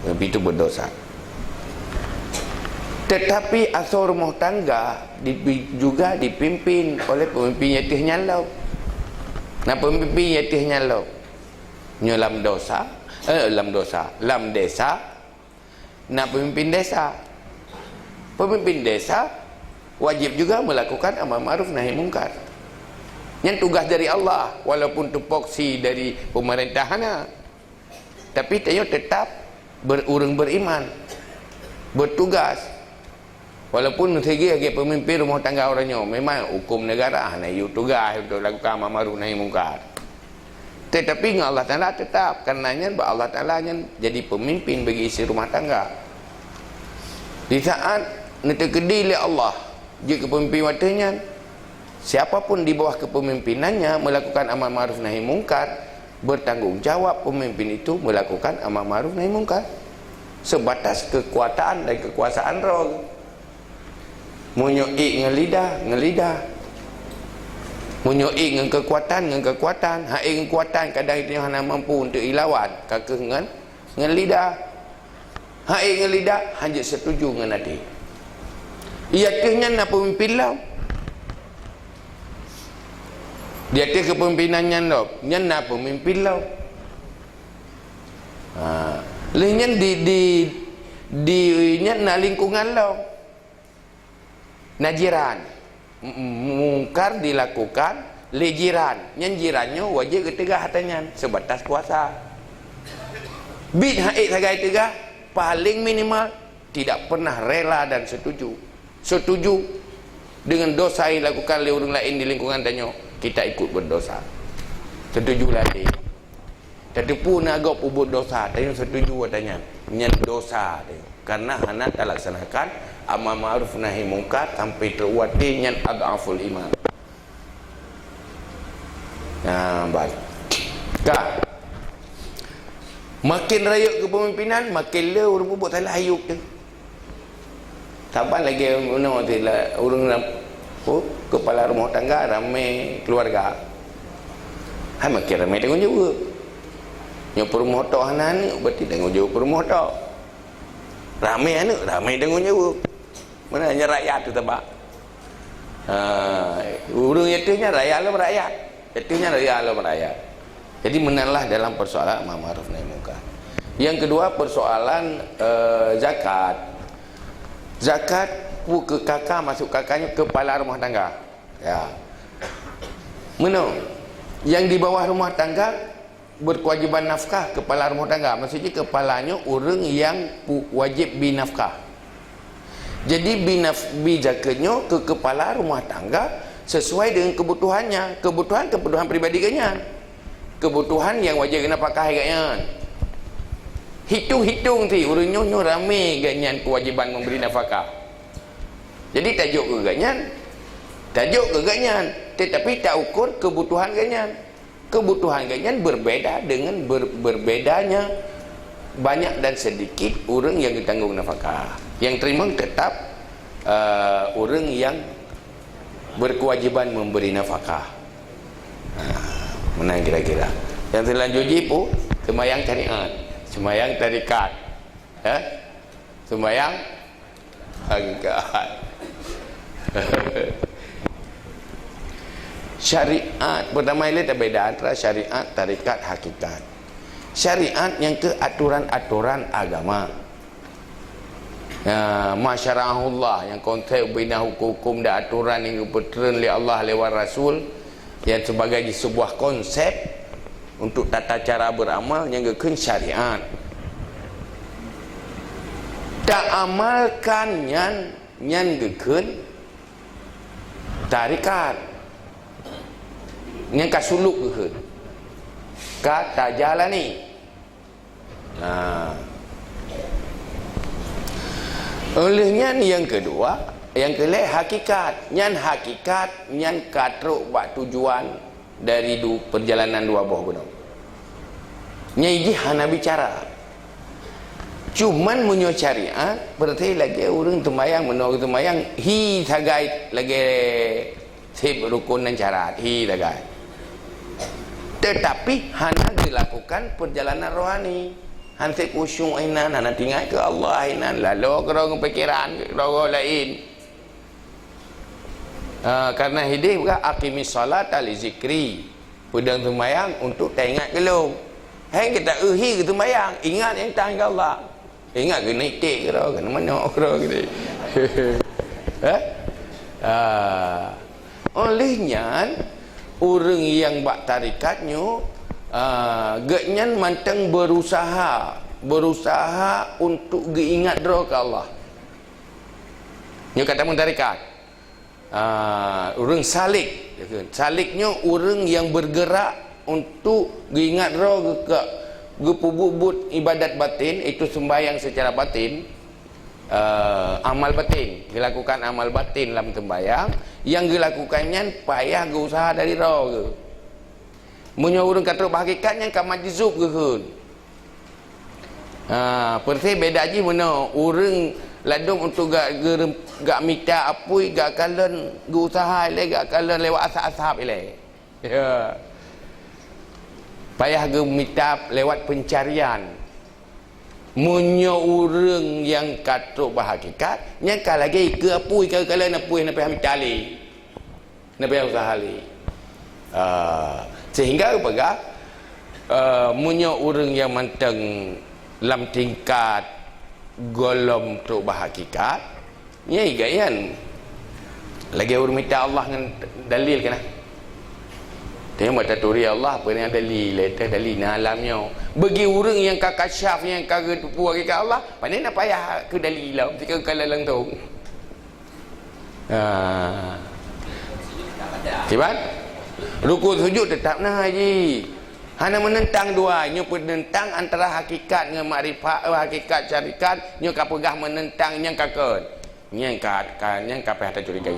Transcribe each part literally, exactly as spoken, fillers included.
Tapi itu berdosa. Tetapi asoe rumoh tangga di-, juga dipimpin oleh pemimpin nyang ateueh nyan lom. Nah, pemimpin nyang ateueh nyan lom. Nyoe lam dosa, eh, lam dosa, lam desa, na pemimpin desa. Pemimpin desa wajib juga melakukan amar ma'ruf nahi mungkar. Nyan tugas dari Allah, walaupun tupoksi dari pemerintah hana. Tapi tanyoe tetap ber-, ureuëng beriman, bertugas. Walaupun sigi lagée pemimpin rumah tangga ureuëng nyoe, memang hukum negara hana yue tugaih untuk lakukan amar ma'ruf nahi mungkar. Tetapi ngon Allah Taala tetap, karena nyan bak Allah Taala nyan jadi pemimpin bagi isi rumah tangga. Di saat neuteukeudi lé Allah jeuet keu pemimpin watée nyan, siapa pun di bawah kepemimpinannya melakukan amar ma'ruf nahi mungkar, bertanggung jawab pemimpin itu melakukan amar ma'ruf nahi mungkar sebatas kekuatan dan kekuasaan droe. Meunyoe ék ngon lidah, ngon lidah. Meunyoe ék ngon kekuatan, ngon kekuatan. Hak ék ngon kekuatan kadang tanyoe hana mampu untuk ilawan, ka kheueh ngon, ngon lidah. Hak ék ngon lidah, hana jeuet setuju ngon até. Di ateueh nyan na pemimpin lom. Di ateueh kepemimpinan nyan lom, nyan na pemimpin lom. Ha. Lheueh nyan di, di, di nyan na lingkungan lom. Na jiran. M-, mungkar dilakukan lé jiran. Nyan jiran nyoe wajéb geuteugah ata nyan sebatas kuasa. Biet hak ék sagai teugah, paling minimal tidak pernah rela dan setuju. Setuju dengan dosa yang dilakukan oleh orang lain di lingkungan tanyoe, kita ikut berdosa. Setuju lagi. Tateupeue na gob peubuet dosa, tanyoe setuju ata nyan. Nyan dosa tanyoe. Karena hana talaksanakan amar ma'ruf nahi mungkar sampai trok watée nyan adhaful iman. Nah, ban. Ka. Makin rayeuk kepemimpinan, makin le ureuëng peubuet salah ayub tu. Saban lagée meunoe sila ureuëng ram-, oh, kepala rumah tangga ramé keluarga. Hai makin ramé tanggung jaweueb. Nyoe peurumoh tok hana aneuëk, berarti tanggung jaweueb peurumoh tok. Ramé aneuëk, ramé tanggung jaweueb. Mana hanya rakyat tu tabak. Ha, ureuëng ateueh nyan raya lom rakyat. Ateueh nyan raya lom rakyat. Jadi, meunanlah dalam persoalan amar ma'ruf nahi mungkar. Yang kedua, persoalan, eh, zakat. Zakat pu ke K K, masuk K K nyoe kepala rumah tangga. Ya. Meunoe, yang di bawah rumah tangga berkewajiban nafkah kepala rumah tangga. Maksudnya, kepala nyoe ureuëng yang pu-, wajéb bi nafkah. Jadi, bi naf-, bi zakeuet nyoe keu kepala rumah tangga sesuai dengan kebutuhannya. Kebutuhan, kebutuhan pribadi gobnyan. Kebutuhan nyang wajéb nafkah gobnyan. Hitung-hitung ti, ureuëng nyoe, nyoe ramé gobnyan keuwajéban memberi nafkah. Jadi, tajok keu gobnyan, tajok keu gobnyan, tetapi taukur kebutuhan gobnyan. Kebutuhan gobnyan berbeda dengan ber-, berbedanya banyak dan sedikit ureuëng yang geutanggung nafkah. Yang teurimong tetap, eh, ureuëng yang berkewajiban memberi nafkah. Ha, meunan kira-kira. Yang selanjutnya pu, sembahyang syariat, sembahyang tarekat. Eh? Sembahyang Angkat. Syariat, pertama ilée tabeda antara syariat, tarekat, hakikat. Syariat nyang keu aturan-aturan agama. Ya, ma syara'ahullah, nyang konsep bina hukum-hukum dan aturan nyang geupeutreun lé Allah lewat Rasul, nyang sebagai sebuah konsep untuk tata cara beramal nyang geukheun syariat. Taamalkan nyan, nyan geukheun tarekat. Nyan ka suluk geukheun. Ka tajalani. Nah. Oleh nyan nyang keudua, nyang keulhée hakikat. Nyan hakikat, nyan ka trok bak tujuan dari du-, perjalanan dua boh gunong. Nyang jih hana bicara. Cuman meunyoe syariat, berarti lagée ureuëng teumayang, meunyoe teumayang, hi sagai lagée seb rukun dan syarat, hi sagai. Tetapi hana dilakukan perjalanan rohani. Hana khusyuk inan, hana teuingat keu Allah inan, laloe keudroe ngon pikeran keudroe laén. Ah, karena hidéh bukan aqimis sholata li zikri. Peudong seumayang untuk taingat keu lôn. Hai kita euhi keu seumayang, ingat nyang tang keu Allah. Ingat keu naitek keudroe, keu manok keudroe gitu. Eh? Ah. Oleh nyan, ureuëng nyang bak tarekat nyoe, ah, geuhnyan mantong berusaha, berusaha untuk geuingat droe keu Allah. Nyoe ka tamong tarekat. Ah, ureuëng salik, salik nyoe ureuëng nyang bergerak untuk geuingat droe geuka-, geupeubuet-buet ibadat batin, itu sembahyang secara batin. Eh, amal batin, geuilakukan amal batin lam teumbayang, nyang geuilakukan nyan payah geuuseuha dari droe geuh. Meunyoe ureuëng ka trok bak hakikat nyan ka majzub geuheun. Ha, persis beda jih meunyoe ureuëng ladom untuk gak, gak mita apui, gak kalon geuuseuha ilée, gak kalon lewat asap-asap ilée. Ya. Payah geumita lewat pencarian. Meunyoe ureuëng nyang ka trok bak hakikat, nyang ka lagée keu apui, ka kalon apui, hana payah mita lé. Hana payah useuha lé. Ah, sehingga geupeugah, ah, meunyoe ureuëng nyang mantong lam tingkat gohlom trok bak hakikat, nyan geuhnyan lagée ureuëng mita Allah ngon dalil keunan. Teuh mata turi Allah, peue nyang dalil, teuh dalil na alam nyoe. Bagi ureuëng nyang ka kasyaf, nyang ka geuteupeue hakikat Allah, pane na payah keu dalil lom, tika ka langsung. Ha. Kiban? Rukun sujud tetap na, Haji. Hana menentang dua, nyoe penentang antara hakikat ngon makrifat, eh, hakikat syarikat, nyoe ka peugah menentang nyang ka kon. Nyang ka, ka, nyang ka payah tacurigai.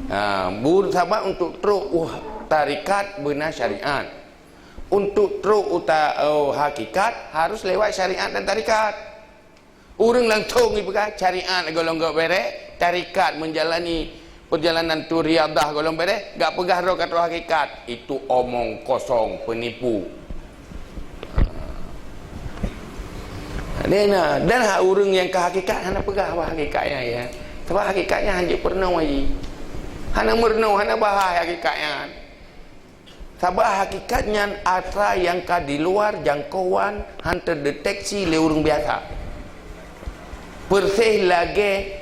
Ha, bu-, sabab untuk trok u tarekat beuna syariat. Untuk trok u ta-, u hakikat harus lewat syariat dan tarekat. Ureuëng langsung jipeugah syariat golom gak bereh, tarekat menjalani perjalanan tu riadah golom bereh, gak peugah droe ka trok hakikat. Itu omong kosong, penipu. Dena, dan hak ureuëng nyang ka hakikat hana peugah bah hakikat nyan, ya. Sebab hakikat nyan hanjeuet peurunoe, Haji. Hana meurunoe, hana bahas hakikat nyan. Sabab hakikat nyan atra nyang ka di luar jangkauan, han teudeteksi lé ureuëng biasa. Persis lagée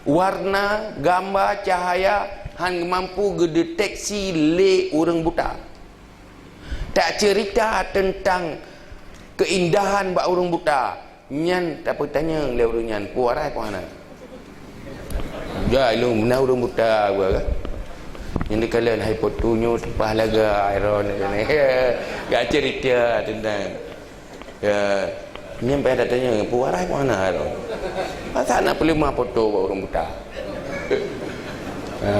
warna, gamba, cahaya han mampu geudeteksi lé ureuëng buta. Tak cerita tentang keindahan bak ureuëng buta, nyan tapeutanyong lé ureuëng nyan, peue warai peue hana. Ja, ilôn meunan ureuëng buta gua kan. Nyang dikalon hai foto nyoe teupah laga iron kan. Gak cerita tentang, ya, nyan payah tatanyong, peue warai peue hana iron. Masa na peuleumah foto bak ureuëng buta. Ha,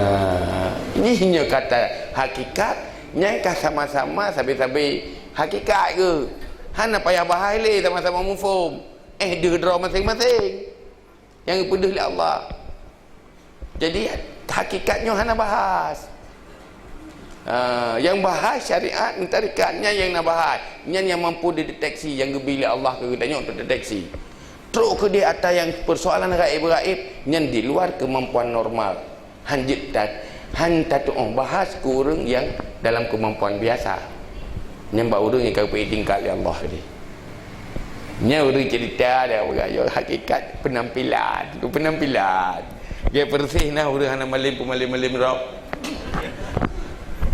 nyoe kata hakikat, nyan ka sama-sama sabe-sabe hakikat geuh. Hana payah bahas lé, sama-sama muphom. Eh, deuh droe maséng-maséng nyang geupeudeuh lé Allah. Jadi, hakikat nyoe hana bahas. Ah, nyang bahas syariat, tarekat nyan nyang na bahas. Nyan nyang mampu dideteksi, nyang geubi lé Allah keu geutanyoe untuk deteksi. Trok keudeh ata nyang persoalan gaib-gaib, nyan di luar kemampuan normal. Hanjeuet tat-, han tatuoh bahas keu ureuëng nyang dalam kemampuan biasa. Nyan bak ureuëng nyang ka geupeuitingkat lé Allah tadi. Nyan ureuëng cerita dia, bukan, ya, hakikat penampilan. Tu penampilan. Dia persis nah ureuëng hana malem, peumalem-malem rok.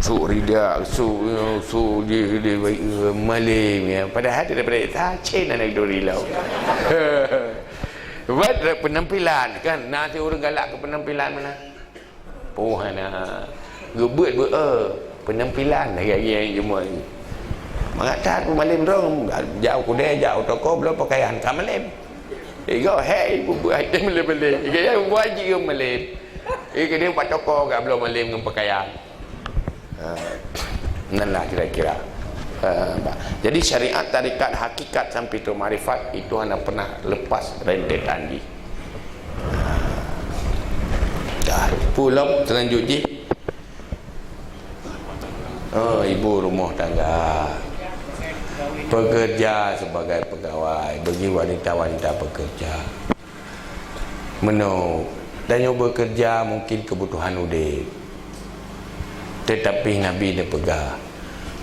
Su rida, su, su di, di, malem, ya. Padahal dia daripada sacen anak duri lau. Buat penampilan, kan? Nah, si ureuëng galak ke penampilan mana? Poh hana. Geubeuet beu, eh, penampilan lagi-lagi nyang jeuet. Mangat that peumalem droe, jak u keudè, jak u toko, bloe pakaian ka malem. Igo, hei, bubuet item malem-malem. Igo, ya, bubuet jih malem. Igo, dia bak toko, gak bloe malem ngon pakaian. Ha, nan lah kira-kira. Ha, bah. Jadi, syariat, tarekat, hakikat sampai tu makrifat, itu hana pernah lepas rentetan jih. Dah, pulang selanjut jih. Oh, ibu rumah tangga. Pekerja sebagai Awai, bagi wanita-wanita pekerja. Meunoe, tanyoe bekerja mungkin kebutuhan udeb. Tetapi Nabi neupeugah,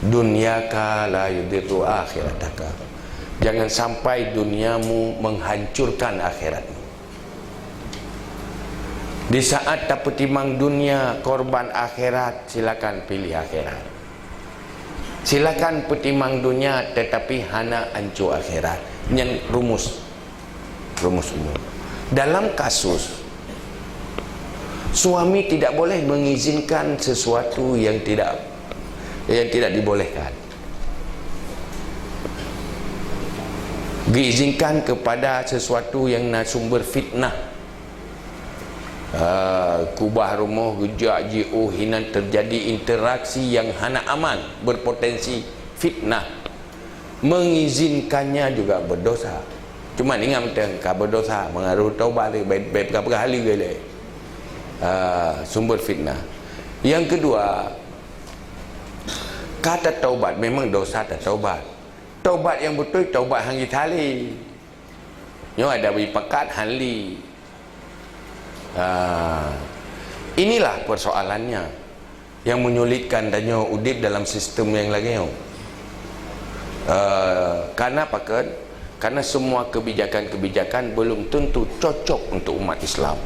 "Dunyaka la yudirru akhirataka." Jangan sampai duniamu menghancurkan akhiratmu. Di saat tapeutimang dunia korban akhirat, silakan pilih akhirat. Silakan peutimang dunia, tetapi hana anco akhirat. Nyan rumus. Rumus umum. Dalam kasus, suami tidak boleh mengizinkan sesuatu yang tidak, yang tidak dibolehkan. Diizinkan kepada sesuatu yang na sumber fitnah. Ah, kubah rumoh, geujak jiôh, hinan terjadi interaksi yang hana aman, berpotensi fitnah. Mengizinkannya juga berdosa. Cuma ingat mantong, ka berdosa, mengaruh taubat lé, baik, baik peugah-peugah hali lé. Ah, sumber fitnah. Yang kedua, ka tataubat, memang dosa tataubat. Taubat nyang beutôi, taubat han geutalé. Nyoe ada beri pakat hali. Ah, inilah persoalannya yang menyulitkan tanyoe udeb dalam sistem yang lagée nyoe. Ah, karena pakon? Karena semua kebijakan-kebijakan belum tentu cocok untuk umat Islam.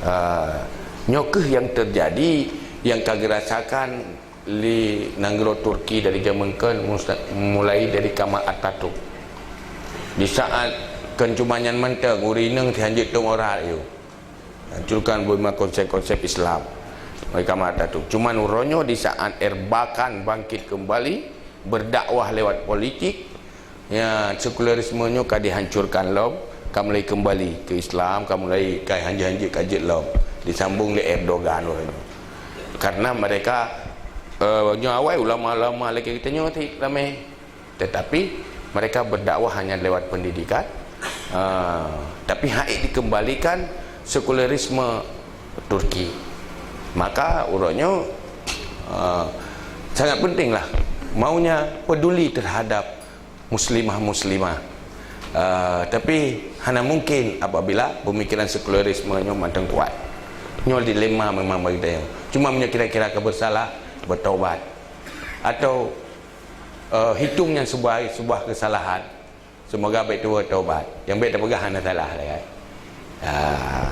Ah, nyoe keuh yang terjadi, yang ka geurasakan lé nanggroe Turki dari jameun kon, musa-, mulai dari Kamal Atatürk. Di saat kon cuma nyan mantong, ureuëng inong sihanjeuet tom ora yôh. Hancurkan beuna konsep-konsep Islam. Mulai Kamal Atatürk. Cuman uroe nyoe di saat Erbakan bangkit kembali, berdakwah lewat politik, ya, sekularisme nyoe ka dihancurkan lom, ka mulai kembali ke Islam, ka mulai ka hanjeuet-hanjeuet ka jeuet lom. Disambung lé Erdogan uroe nyoe. Karena mereka, eh, nyoe awai ulama-ulama lagée geutanyoe cit ramé. Tetapi mereka berdakwah hanya lewat pendidikan, eh, tapi hana dikembalikan sekularisme Turki. Maka uroe nyoe, eh, sangat pentinglah maunya peduli terhadap muslimah-muslimah. Eh, tapi hana mungkin apabila pemikiran sekularisme nyoe mantong kuat. Nyoe dilema memang bagi tanyoe. Cuma meunyoe kira-kira ka bersalah, bertaubat. Atau, eh, hitung nyan sebuah, sebuah kesalahan. Semoga bék tuwoe taubat. Nyang bék tapeugah hana salah lé, kan? Ah,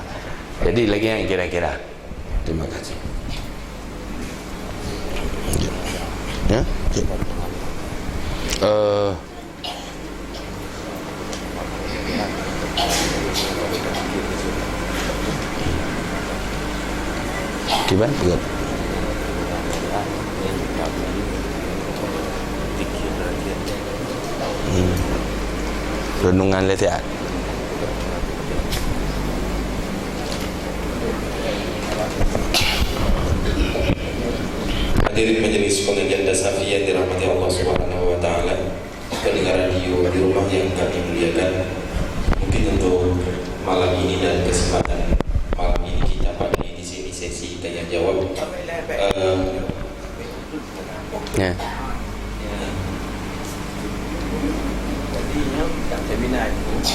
jadi lagée nyan kira-kira. Terima kasih. Ya? Eh, kiban peugah. Hmm. Renungan lé siat. Hadirin majelis pengajian Dasafiyah yang dirahmati Allah Subhanahu wa taala, pendengar radio di rumah yang kami muliakan, mungkin untuk malam ini dan kesempatan malam ini kita pada di sini sesi tanya jawab. Eh, Ya.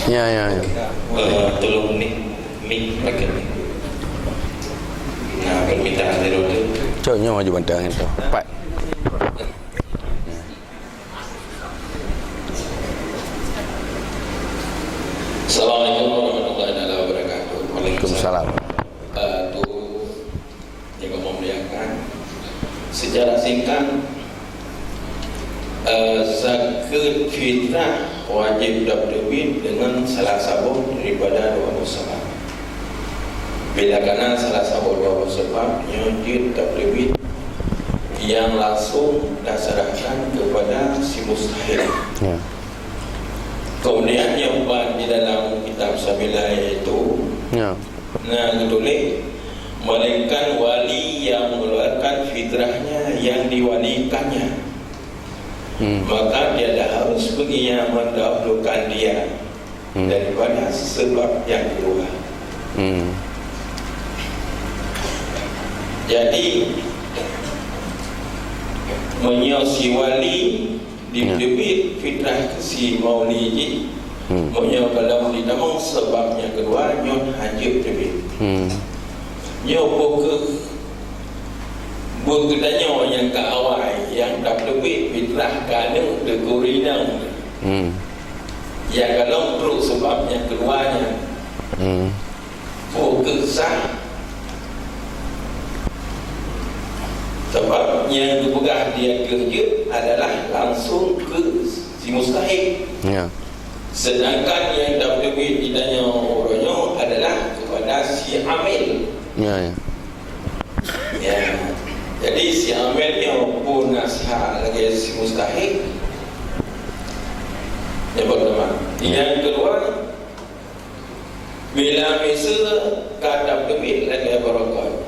Ya, ya, ya. Eh, tolong mic, mic pakai mic. Nah, permintaan dari tu. Cok, nyoe maju bantang tu. Empat. Assalamualaikum warahmatullahi wabarakatuh. Waalaikumsalam. Eh, tu Yang kami muliakan, secara singkat, eh, zakat fitrah wajib tateubiet dengan salah saboh daripada dua boh sabab. Bila kana salah saboh dua boh sabab, nyoe jeuet tateubiet nyang langsung taserahkan kepada si mustahik. Ya. Kemudian nyang ban di dalam kitab Sabilai itu, Ya. Nah, geutuléh, melainkan wali yang mengeluarkan fitrahnya yang diwalikannya. Hmm. Maka tiada harus bagi ia mendahulukan dia Hmm. daripada sebab yang kedua. Hmm. Jadi, meunyoe si wali Di teubiet fitrah keu si mauli jih. Hmm. Meunyoe gohlom jitamong sabab nyang keudua, nyoe hana jeuet teubiet. Hmm. Nyoe peu kheueh buet geutanyoe nyang ka awai, nyang ka teubiet fitrah keu aneuk teungku rinang. Hmm. Nyang gohlom trok sabab nyang keudua nyan. Hmm. Peu kheueh sah. Sabab nyang geupeugah di ateueh jeuet adalah langsung keu si mustahik. Ya. Sedangkan nyang teubiet di tanyoe uroe nyoe adalah kepada si amil. Ya, ya. Ya. Jadi si amil nyoe peu na sah lagèe si mustahik. Nyang pertama. Ya. Nyang keudua, bila miseue ka teubiet lagèe barokon.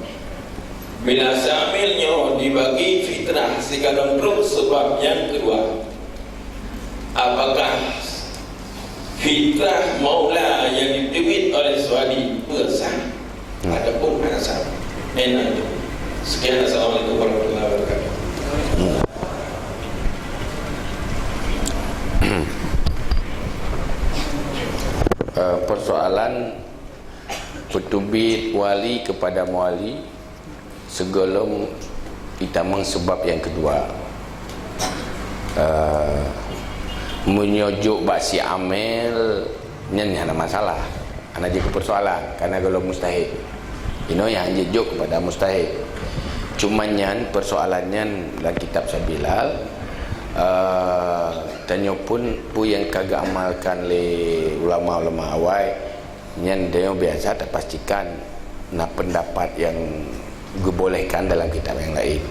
Bila si amil nyoe dibagi fitrah sigohlom trok sabab nyang keudua. Apakah fitrah maula nyang diteubiet oleh si wali peu sah? Hmm. Ataupun hana sah? Enak tu. Sekian, assalamualaikum warahmatullahi wabarakatuh. Eh, persoalan peuteubiet wali kepada mawali sigohlom jitamong sabab nyang keudua. Eh, meunyoe jok bak si amil, nyan hana masalah. Hana jeuet keu persoalan, karena gohlom mustahik. Inoe nyang jeuet jok kepada mustahik. Cuma nyan, persoalan nyan lam kitab Sabilal, eh, tanyoe pun peue nyang ka geuamalkan lé ulama-ulama awai, nyan tanyoe biasa tapastikan na pendapat nyang geubolehkan dalam kitab nyang laén.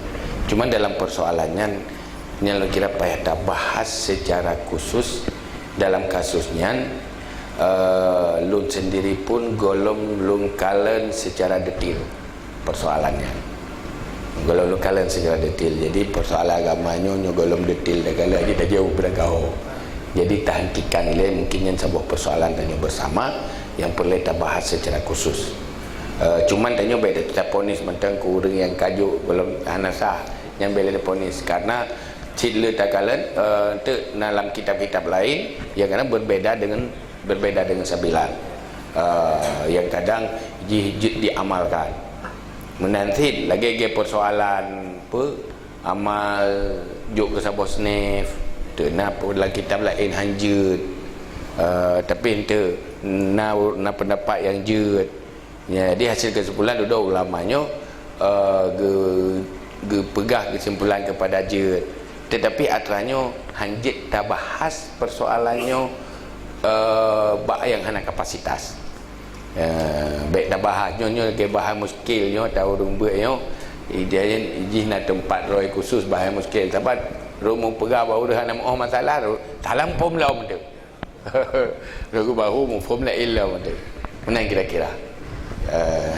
Cuma dalam persoalan nyan, nyan lôn kira payah tabahas secara khusus dalam kasus nyan, eh, lôn sendiri pun gohlom lôn kalon secara detail persoalan nyan. Gohlom lôn kalon secara detail. Jadi, persoalan agama nyoe, nyoe gohlom detail takalon, jadi tajaweueb beurangkaho. Jadi, tahentikan ilèe, mungkin nyan saboh persoalan tanyoe bersama nyang peureulèe tabahas secara khusus. Eh, cuman tanyoe bèk taponis mantong keu ureueng nyang ka jok gohlom hana sah, nyan bèk lé taponis. Karena cit le takalon, eh, teuk na lam kitab-kitab laén, nyang kadang berbeda dengan, berbeda dengan Sabilal. Eh, nyang kadang jih jeuet diamalkan. Meunan cit lagèe-lagèe persoalan peue, amal jok keu saboh snif, teuk na peue lam kitab laén han jeuet. Eh, tapi enteuk na, na pendapat nyang jeuet. Jadi, hasil kesimpulan dudoe ulama nyoe, eh, geu-, geupeugah kesimpulan kepada jeuet. Tetapi atra nyoe han jeuet tabahas persoalan nyoe, eh, bak nyang hana kapasitas. Eh, bèk tabahas nyoe, nyoe lagèe bahai muskil nyoe, tahu ureueng beuet nyoe, ijih, jih na teumpat droe khusus bahai muskil. Sabab ureueng peugah bak ureueng hana meu'oh masalah, salah muphom lom tu. Lagu bahu muphom laén lom tu. Meunan kira-kira. Eh,